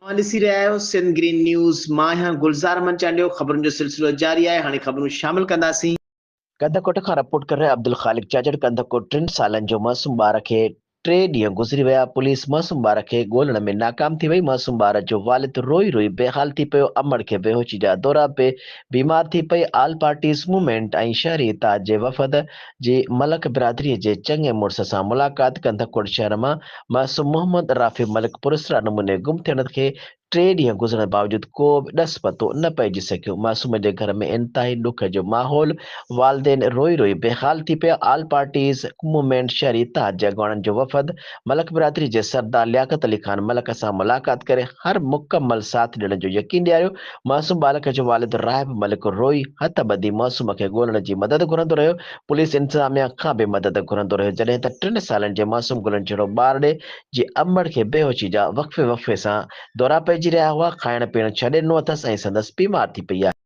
اوهان ڏسي رهيا آهيو سنڌ گرين نيوز، مان آهيان گلزار احمد چانڊيو، خبرن جو سلسلو جاري آهي، هاڻي خبرون شامل ڪنداسين. ڪنڌڪوٽ کان رپورٽ ڪري رهيا عبدالخالق چاچڙ ڪنڌڪوٽ ٽن سالن جو معصوم ٻار کي ٽي ڏينهن گذري ويا پوليس معصوم ٻار کي ڳولڻ ۾ ناڪام ٿي وئي معصوم ٻار جو والد روئي روئي بيحال ٿي پيو امڙ کي بيهوشي جا دورا پي بيمار ٿي پئي آل پارٽيز موومينٽ ۽ شهري اتحاد جي وفد جي ملڪ برادري جي چڱي مڙس سان ملاقات ڪنڌڪوٽ شهر مان معصوم محمد رافع ملڪ پراسرار نموني گم ٿيڻ کي ٽي ڏينهن گذرڻ باوجود ڪو به ڏس پتو نه پئجي سگهيو، معصوم جي گهر ۾ انتهائي ڏک جو ماحول، والدين روئي روئي بيحال ٿي پيا، آل پارٽيز موومينٽ شهري اتحاد جي اڳواڻن جو وفد ملڪ برادري جي سردار لياقت علي خان ملڪ سان ملاقات ڪري هر مڪمل ساٿ ڏيڻ جو يقين ڏياريو، معصوم ٻالڪ جو والد راهب ملڪ روئي هٿ ٻڌي معصوم کي ڳولڻ جي مدد گهرندو رهيو، پوليس انتظاميا کان به مدد گهرندو رهيو جڏهن ته ٽن سالن جي معصوم گلن جهڙو ٻارڙي جي امڙ کي بيهوشي جا وقفي وقفي سان دورا پئجي رهيا هئا، کائڻ پيئڻ ڇڏي ڏنو اٿس ۽ سندس بيمار ٿي پئي آهي.